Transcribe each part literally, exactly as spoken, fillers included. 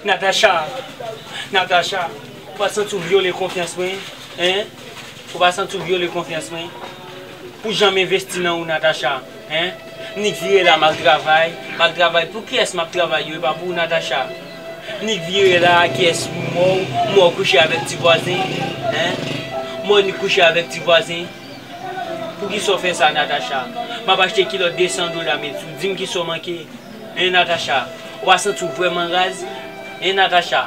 Natacha, Natacha, ou pa santi w vyole konfyans mwen, en? Ou pa santi w vyole konfyans mwen? Pou jan m envesti nan ou, Natacha, en? Nik vire la, m al travay, m al travay. Pou kiyès m ap travay yo, e pa pou ou, Natacha? Nik vire la, kiyès m wè w, m wè w kouche avèk ti vwazen, en? M wè Nik kouche avèk ti vwazen. Poukisa w fè sa, Natacha? M ap achte kilòt de san dola, men di m kisa w manke, en, Natacha? Ou pa santi w vrèman raz, en, Natacha?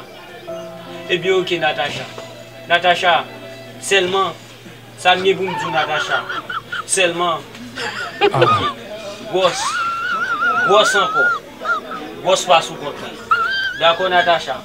Ebyen, oke, Natacha. Natacha, sèlman, sa m gen pou m di w, Natacha. Sèlman, oke, gwòs, gwòs ankò. Gwòs pa sou kont mwen. Dakò, Natacha?